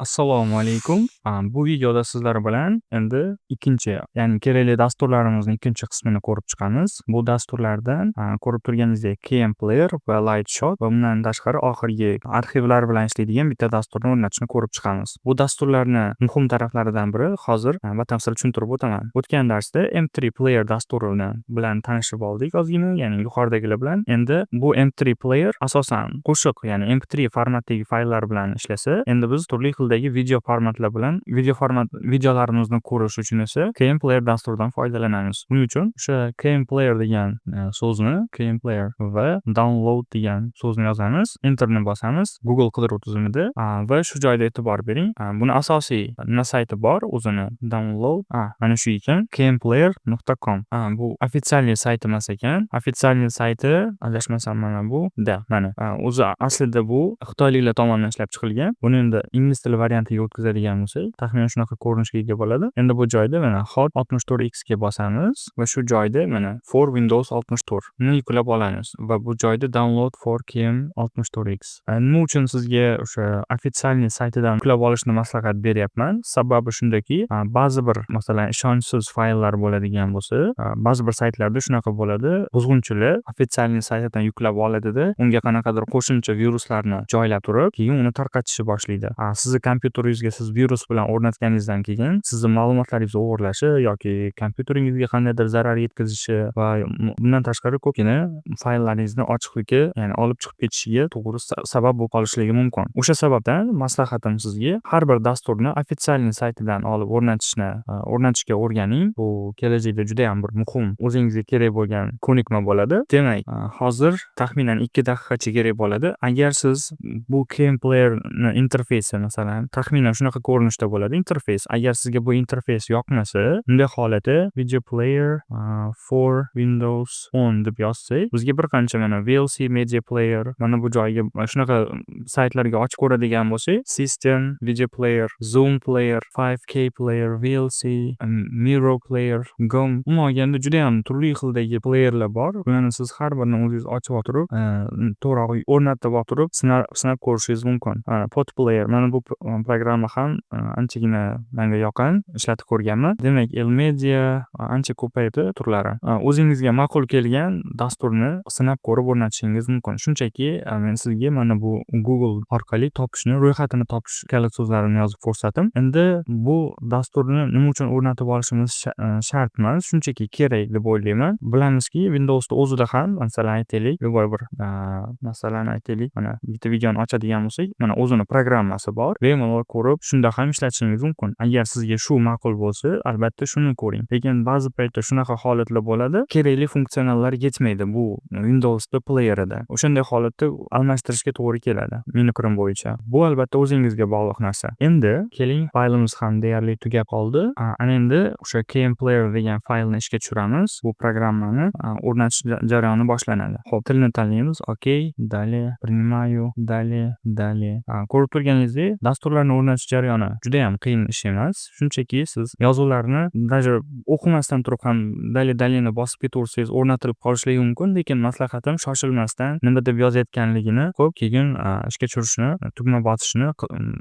Assalomu alaykum. Bu videoda sizlar bilan endi ikkinchi, ya'ni kerakli dasturlarimizni ikkinchi qismini ko'rib chiqamiz. Bu dasturlardan, ko'rib turganingizdek, KM Player va Lightshot va undan tashqari oxirgi arxivlar bilan ishlaydigan bitta dasturni o'rnatishni ko'rib chiqamiz. Bu dasturlarni muhim taraflaridan biri hozir batafsil tushuntirib o'taman. O'tgan darsda MP3 Player dasturini bilan tanishib oldik ozgina, ya'ni yuqoridagilar bilan. Endi bu MP3 Player asosan qo'shiq, ya'ni MP3 formatdagi fayllar bilan ishlasa, endi biz turli xildagi video formatlar bilan video format videolarimizni ko'rish uchun esa KM Player dasturidan foydalanamiz. Buning uchun o'sha KM Player degan so'zni, KM Player va download degan so'zni yozamiz. Enterni bosamiz Google qidiruv tizimida va shu joyda e'tibor bering. Buni asosiy nima sayti bor o'zini download, mana shu ekan, kmplayer.com. Bu официальный sayti emas ekan. Официальный sayti, adashmasam, mana bu. Да, mana. O'zi aslida bu xitoyliklar tomonidan ishlab chiqilgan. Buni endi ingliz tili variantiga o'tkazadigan bo'lsak, taxminan shunaqa ko'rinishga ega bo'ladi. Endi bu joyda mana Hot 64X ga bosamiz va shu joyda mana for Windows 64 ni yuklab olamiz va bu joyda download for KM 64X. Nima uchun sizga o'sha официальный saytidan yuklab olishni maslahat beryapman? Sababi shundaki, ba'zi bir, masalan, ishonchsiz fayllar bo'ladigan bo'lsa, ba'zi bir saytlarda shunaqa bo'ladi. Buzg'unchilar официальный saytidan yuklab oladida, unga qanaqadir qo'shimcha viruslarni joylab turib, keyin uni tarqatishni boshlaydi. Sizni kompyuteringizga siz virus bilan o'rnatganingizdan keyin sizni ma'lumotlaringizni o'g'irlashi yoki kompyuteringizga qandaydir zarar yetkazishi va bundan tashqari ko'pgina fayllaringizni ochiqligi, ya'ni olib chiqib ketishiga to'g'ri sabab bo'lib qolishligi mumkin. O'sha sababdan maslahatim sizga: har bir dasturni официальный saytidan olib o'rnatishga o'rganing. Bu kelajakda judayam bir muhim, o'zingizga kerak bo'lgan ko'nikma bo'ladi. Demak, hozir taxminan 2 daqiqacha kerak bo'ladi. Agar siz bu KM Playerni interfeysi, masalan, taxminan shunaqa ko'rinishda bo'ladi interfeys. Agar sizga bu interfeys yoqmasa, bunday holatda video player for Windows 10 deb yozsak, bizga bir qancha mana VLC Media Player, mana bu joyga shunaqa saytlarga ochib ko'radigan bo'lsak, System, Video Player, Zoom Player, 5K Player, VLC, Miro Player, GOM, umuman olganda judayam turli xildagi playerlar bor. Bularni siz har birini o'zingiz ochib o'tirib, to'g'rirog'i, o'rnatib o'tirib sinab ko'rishingiz mumkin. Pod Player, mana bu programma ham anchagina menga yoqqan, ishlatib ko'rganman. Demak, Elmedia, ancha ko'paydi turlari. O'zingizga ma'qul kelgan dasturni sinab ko'rib o'rnatishingiz mumkin. Shunchaki men sizga mana bu Google orqali topishni, ro'yxatini topish kalit so'zlarini yozib ko'rsatdim. Endi bu dasturni nima uchun o'rnatib olishimiz shart emas, shunchaki kerak deb o'ylayman. Bilamizki, Windowsda o'zida ham, masalan, aytaylik, любой bir, masalan, aytaylik, mana bitta videoni ochadigan bo'lsak, mana o'zini programmasi bor. Bemalol ko'rib, shunda ham ishlatishingiz mumkin. Agar sizga shu ma'qul bo'lsa, albatta shuni ko'ring. Lekin ba'zi paytda shunaqa holatlar bo'ladi, kerakli funksionallar yetmaydi bu Windowsda playerida. O'shanday holatda almashtirishga to'g'ri keladi, meni fikrim bo'yicha. Bu albatta o'zingizga bog'liq narsa. Endi keling, faylimiz ham deyarli tugab qoldi. Ana endi o'sha KM Player degan faylni ishga tushiramiz. Bu programmani o'rnatish jarayoni boshlanadi. Xo'p, tilni tanlaymiz. Окей, далее, принимаю, далее, далее. Ko'rib turganingizdek, dasturlarni o'rnatish jarayoni judayam qiyin ish emas. Shunchaki siz yozuvlarni даже o'qimasdan turib ham далее, далее ni bosib ketaversangiz, o'rnatilib qolishligi mumkin, lekin maslahatim, shoshilmasdan nima deb yozayotganligini o'qib, keyin ishga tushirishni, tugma bosishni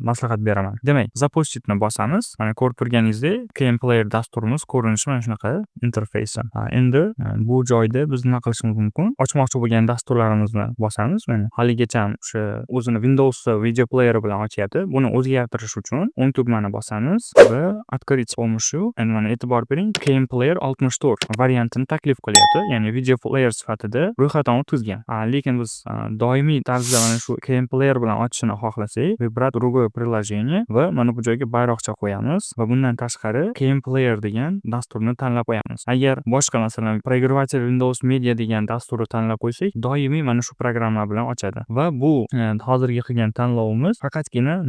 maslahat beraman. Demak, запустить ni bosamiz. Mana, ko'rib turganingizdek, KM Player dasturimiz ko'rinishi mana shunaqa interfeysi. Endi bu joyda biz nima qilishimiz mumkin? Ochmoqchi bo'lgan dasturlarimizni bosamiz. Mana, haligacha o'sha o'zini Windows video playeri bilan ochyapti. Buni o'zgartirish uchun o'ng tugmani bosamiz va открыть с помощью. Endi mana, e'tibor bering, KM Player 64 variantini taklif qilyapti. Ya'ni video player sifatida ro'yxatdan o'tkazgan. Lekin biz doimiy tarzda mana shu KM Player bilan ochishini xohlasak, выбрать другое приложение va mana bu joyga bayroqcha qo'yamiz va bundan tashqari KM Player degan dasturni tanlab qo'yamiz. Agar boshqa, masalan, проигрыватель Windows Media degan dasturni tanlab qo'ysak, doimiy mana shu programma bilan ochadi va bu hozirgi qilgan tanlovimiz faqatgina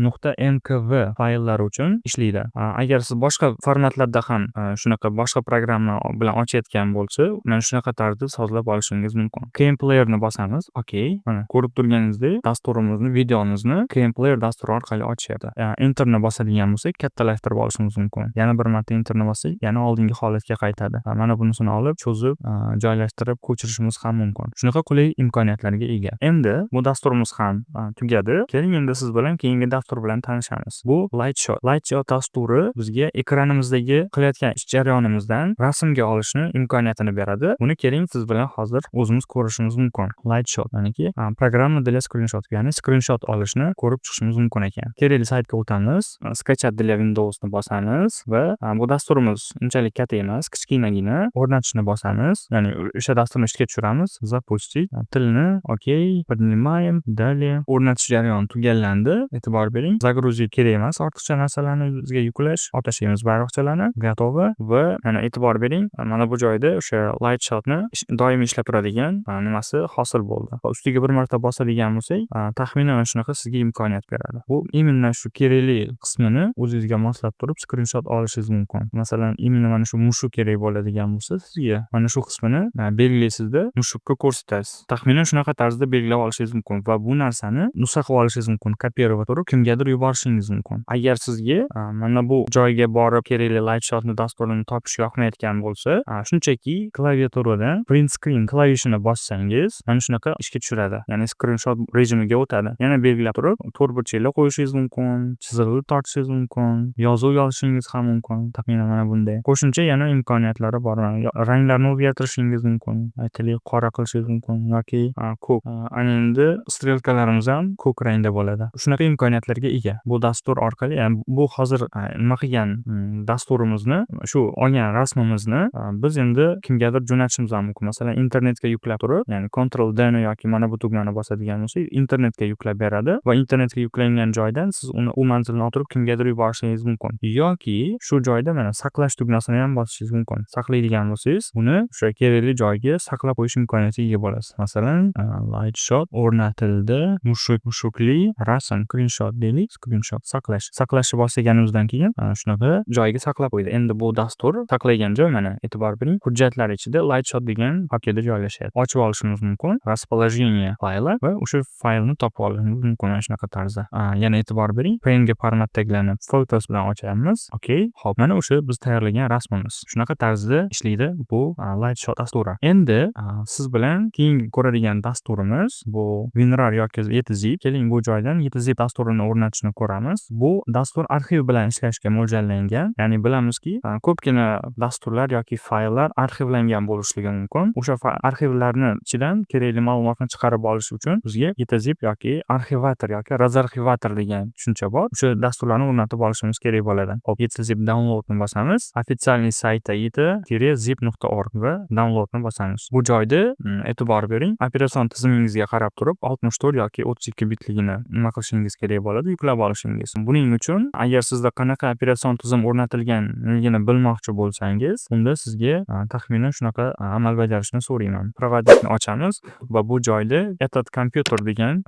.mkv fayllari uchun ishlaydi. Agar siz boshqa formatlarda ham shunaqa boshqa programma bilan ochayotgan bo'lsa, mana shunaqa tarzda sozlab olishingiz mumkin. KM Playerni bosamiz. Окей. Mana, ko'rib turganingizdek, dasturimizni, videomizni KM Player dasturi orqali ochyapti. Enterni bosadigan bo'lsak, kattalashtirib olishimiz mumkin. Yana bir marta enterni bossak, yana oldingi holatga qaytadi. Mana bunisini olib, cho'zib, joylashtirib, ko'chirishimiz ham mumkin. Shunaqa qulay imkoniyatlarga ega. Endi bu dasturimiz ham tugadi. Keling, endi siz bilan keyingi dastur bilan tanishamiz. Bu Lightshot. Lightshot dasturi bizga ekranimizdagi qilayotgan ish jarayonimizdan rasmga olishni imkoniyatini beradi. Buni keling, siz bilan hozir o'zimiz ko'rishimiz mumkin. Lightshot, ya'niki программа для скриншот, ya'ni skrinshot olishni ko'rib chiqishimiz mumkin ekan. Kerakli saytga o'tamiz, "Скачать для Windowsni bosamiz va bu dasturimiz unchalik katta emas, kichkinagina. O'rnatishni bosamiz, ya'ni o'sha dasturni ishga tushiramiz. Запустить, tilni окей, принимаем, далее. O'rnatish jarayoni tugallandi. E'tibor bering, загрузить kerak emas, ortiqcha narsalarni bizga yuklash. Olib tashlaymiz bayroqchalarni. Готово. Va mana, e'tibor bering, mana bu joyda o'sha Lightshotni doimiy ishlab turadigan nimasi hosil bo'ldi. Va ustiga bir marta bosadigan bo'lsak, taxminan mana shunaqa sizga imkoniyat beradi. Bu именно shu kerakli qismini o'zingizga moslab turib skrinshot olishingiz mumkin. Masalan, именно mana shu mushuk kerak bo'ladigan bo'lsa sizga, mana shu qismini belgilaysizda, mushukka ko'rsatasiz. Taxminan shunaqa tarzda belgilab olishingiz mumkin va bu narsani nusxa qilib olishingiz mumkin. Kopировать turib kimgadir yuborishingiz mumkin. Agar sizga mana bu joyga borib kerakli Lightshotni dasturini topish yoqmayotgan bo'lsa, shunchaki klaviaturadan Print Screen klavishini bossangiz, mana shunaqa ishga tushiradi. Ya'ni skrinshot rejimiga o'tadi. Yana belgilab turib to'rtburchaklar qo'yishingiz mumkin, chiziqlar tortishingiz mumkin, yozuv yozishingiz ham mumkin. Taxminan mana bunday. Qo'shimcha yana imkoniyatlari bor. Ranglarni o'zgartirishingiz mumkin. Aytaylik, qora qilishingiz mumkin yoki ko'k. Ana endi strelkalarimiz ham ko'k rangda bo'ladi. Shunaqa imkoniyatlarga ega. Bu dastur orqali, ya'ni bu hozir nima qilgan dasturimizni, shu olgan rasmimizni biz endi kimgadir jo'natishimiz ham mumkin. Masalan, internetga yuklab turib, ya'ni Ctrl D ni yoki mana bu tugmani bosadigan bo'lsak, internetga yuklab beradi va internetga yuklangan joydan siz uni, u manzilni olib turib kimgadir yuborishingiz mumkin. Yoki shu joyda mana saqlash tugmasini ham bosishingiz mumkin. Saqlaydigan bo'lsangiz, uni o'sha kerakli joyga saqlab qo'yish imkoniyatiga ega bo'lasiz. Masalan, Lightshot o'rnatildi, mushuk, mushukli rasm, skrinshot deylik, skrinshot saqlash. Saqlashni bosganimizdan keyin shunaqa joyga saqlab qo'ydi. Endi bu dastur saqlagan joy, mana, e'tibor bering, hujjatlar ichida Lightshot degan papkada joylashyapti. Ochib olishimiz mumkin. Расположение файла va o'sha faylni topib olishimiz mumkin mana shunaqa tarzda. Yana e'tibor bering, PNG formatdagilarni Photos bilan ochyapmiz. Okey. Xo'p, mana o'sha biz tayyorlagan rasmimiz. Shunaqa tarzda ishlaydi bu Lightshot dasturi. Endi siz bilan keyingi ko'radigan dasturimiz bu WinRAR yoki 7zip. Keling, bu joydan 7zip dasturini o'rnatishni ko'ramiz. Bu dastur arxiv bilan ishlashga mo'ljallangan. Ya'ni bilamizki, ko'pgina dasturlar yoki fayllar arxivlangan bo'lishligi mumkin. O'sha arxivlarni ichidan kerakli ma'lumotni chiqarib olish uchun bizga 7zip yoki arxivator yoki разархиватор degan tushuncha bor. O'sha dasturlarni o'rnatib olishimiz kerak bo'ladi. Xo'p, 7zip downloadni bosamiz. Официальный saytda 7-zip.org va downloadni bosamiz. Bu joyda e'tibor bering, operatsion tizimingizga qarab turib 64 yoki 32 bitligini nima qilishingiz kerak bo'ladi, yuklab olishingiz. Buning uchun agar sizda qanaqa operatsion tizim o'rnatilganligini bilmoqchi bo'lsangiz, unda sizga taxminan shunaqa amal bajarishni so'rayman. Проводник ni ochamiz va bu joyda "Этот компьютер" degan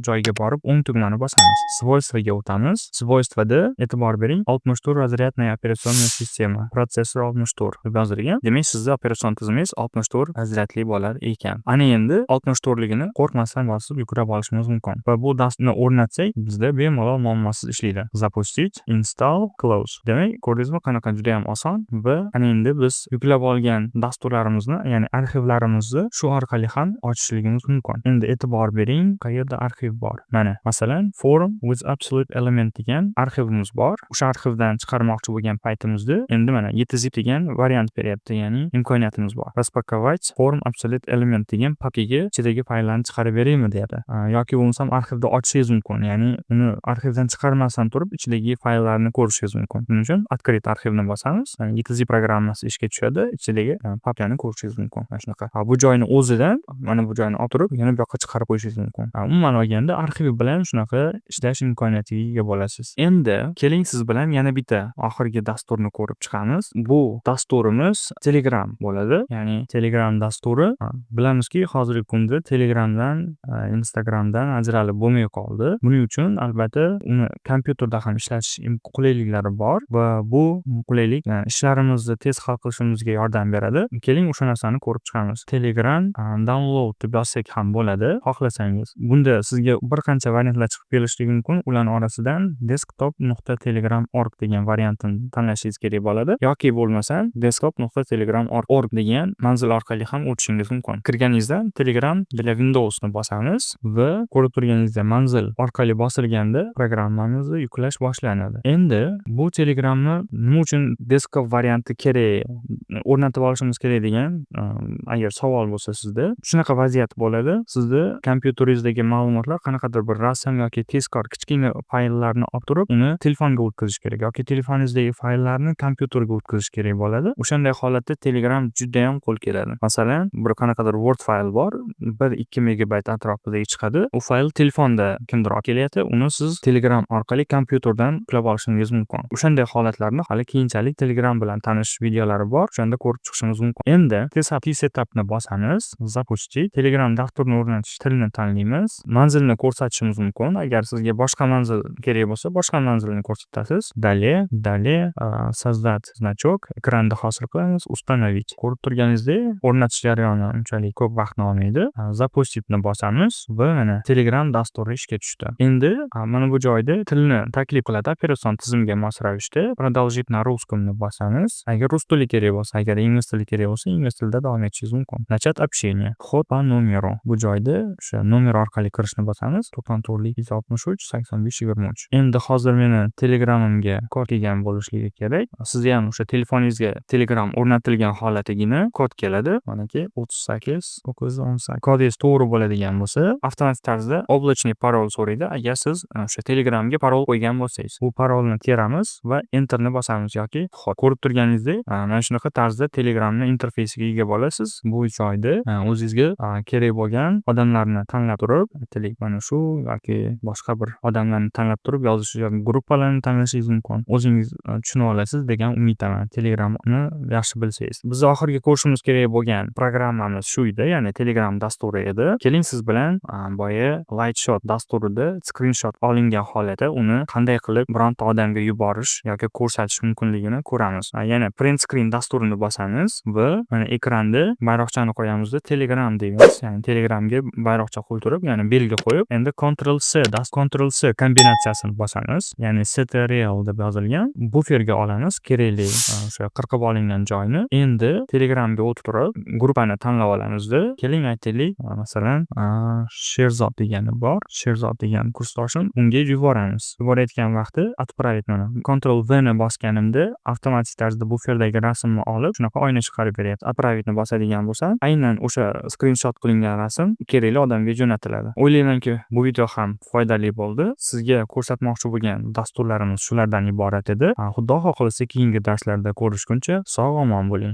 joyga borib o'ng tugmani bosamiz. Свойства ga o'tamiz. Свойства da, e'tibor bering, 64 разрядная операционная система, protsessor 64 deb yozilgan. Demak, sizni operatsion tizimingiz 64 разряд li bo'lar ekan. Ana endi 64ligini qo'rqmasdan bosib yuklab olishimiz mumkin. Va bu dasturni o'rnatsak, bizda bemalol muammosiz ishlaydi. Запустить, install, close. Demak, ko'rdingizmi, qanaqa judayam oson va ana endi biz yuklab olgan dasturlarimizni, ya'ni arxivlarimizni shu orqali ham ochishligimiz mumkin. Endi e'tibor bering, qayerda arxiv bor? Mana, masalan, form with absolute element degan arxivimiz bor. O'sha arxivdan chiqarmoqchi bo'lgan paytimizda endi mana 7zip degan variant beryapti, ya'ni imkoniyatimiz bor. "Распаковать form absolute element" degan papkaga ichidagi fayllarni chiqarib beraymi, deyapti. Yoki bo'lmasam arxivda ochishingiz mumkin, ya'ni uni arxivdan chiqarmasdan turib ichidagi fayllarni ko'rishingiz mumkin. Buning uchun "Открыть архив" ni bosamiz. 7zip programmasi ishga tushadi, ichidagi papkani ko'rishingiz mumkin. Mana shunaqa. Bu joyni o'zidan mana bu joyni olib turib, yana bu yoqqa chiqarib qo'yishingiz mumkin. Umuman olganda, arxiv bilan shunaqa ishlash imkoniyatiga ega bo'lasiz. Endi keling, siz bilan yana bitta oxirgi dasturni ko'rib chiqamiz. Bu dasturimiz Telegram bo'ladi. Ya'ni Telegram dasturi. Bilamizki, hozirgi kunda Telegramdan, Instagramdan ajralib bo'lmay qoldi. Buning uchun albatta uni kompyuterda ham ishlatish qulayliklari bor va bu qulaylik ishlarimizni tez hal qilishimizga yordam beradi. Keling, o'sha narsani ko'rib chiqamiz. Telegram download deb yozsak ham bo'ladi, xohlasangiz. Bunda sizga bir qancha variantlar chiqib kelishligi mumkin. Ularni orasidan desktop.telegram.org degan variantini tanlashingiz kerak bo'ladi yoki bo'lmasam desktop.telegram.org degan manzil orqali ham o'tishingiz mumkin. Kirganingizda Telegram для Windowsni bosamiz va ko'rib turganingizdek, manzil orqali bosilganda Programmamizni yuklash boshlanadi. Endi bu Telegramni nima uchun desktop varianti kerak, o'rnatib olishimiz kerak degan agar savol bo'lsa sizda, shunaqa vaziyat bo'ladi. Sizni kompyuteringizdagi ma'lumotlar, qanaqadir bir rasm yoki tezkor kichkina fayllarni olib turib, uni telefonga o'tkazish kerak yoki telefoningizdagi fayllarni kompyuterga o'tkazish kerak bo'ladi. O'shanday holatda Telegram judayam qo'l keladi. Masalan, bir qanaqadir Word fayl bor, 1-2 megabayt atrofida chiqadi. U fayl telefonda kimdir olib kelyapti, uni siz Telegram orqali kompyuterdan yuklab olishingiz mumkin. O'shanday holatlarni hali keyinchalik Telegram bilan tanishish videolari bor, o'shanda ko'rib chiqishimiz mumkin. Endi Setup ni bosamiz, запустить. Telegram dasturini o'rnatish tilini tanlaymiz. Manzilni ko'rsatishimiz mumkin. Agar sizga boshqa manzil kerak bo'lsa, boshqa manzilni ko'rsatasiz. Далее, далее, создать значок, ekranda hosil qilamiz, установить. Ko'rib turganingizdek, o'rnatish jarayoni unchalik ko'p vaqtni olmaydi. Запустить ni bosamiz va mana, Telegram dasturi ishga tushdi. Endi mana bu joyda tilni taklif qiladi operatsion tizimga mos ravishda. Продолжить на русском ni bosamiz. Agar rus tili kerak bo'lsa, agar ingliz tili kerak bo'lsa, ingliz tilida davom etishingiz mumkin. Начать общение. Вход по номеру. Bu joyda o'sha nomer orqali kirishni bosamiz. 94 263 85 23. Endi hozir meni Telegramimga kod kelgan bo'lishligi kerak. Sizni ham o'sha telefoningizga Telegram o'rnatilgan holatagina kod keladi. Manaki 38 918. Kodingiz to'g'ri bo'ladigan bo'lsa, avtomatik tarzda облачный parol so'raydi. Agar siz o'sha Telegramga parol qo'ygan bo'lsangiz, bu parolni teramiz va Enterni bosamiz yoki вход. Ko'rib turganingizdek, mana shunaqa tarzda Telegramni interfeysiga ega bo'lasiz. Bu joyda o'zingizga kerak bo'lgan odamlarni tanlab turib, aytaylik, mana shu yoki boshqa bir odamlarni tanlab turib yozish yoki gruppalarni tanlashingiz mumkin. O'zingiz tushunib olasiz degan umiddaman, Telegramni yaxshi bilsangiz. Biz oxirgi ko'rishimiz kerak bo'lgan programmamiz shu edi, ya'ni Telegram dasturi edi. Keling, siz bilan boya Lightshot dasturida skrinshot olingan holatda uni qanday qilib bironta odamga yuborish yoki ko'rsatish mumkinligini ko'ramiz. Yana Print Screen dasturini bosamiz va mana, ekranda bayroqchani qo'yamizda, Telegram deymiz, ya'ni Telegramga bayroqcha qo'yib turib, ya'ni belgi qo'yib, endi Ctrl C kombinatsiyasini bosamiz, ya'ni CTRL deb yozilgan. Buferga olamiz kerakli o'sha qirqib olingan joyni. Endi Telegramga o'tib turib, gruppani tanlab olamizda, keling, aytaylik, masalan, Sherzod degani bor, Sherzod degan kursdoshim, unga yuboramiz. Yuborayotgan vaqti отправить, mana, Ctrl V ni bosganimda avtomatik tarzda buferdagi rasmni olib, shunaqa oyna chiqarib beryapti. Отправить ni bosadigan bo'lsam, aynan o'sha skrinshot qilingan rasm kerakli odamga jo'natiladi. O'ylaymanki, bu video ham foydali bo'ldi. Sizga ko'rsatmoqchi bo'lgan dasturlarimiz shulardan iborat edi. Xudo xohlasa, keyingi darslarda ko'rishguncha sog' omon bo'ling.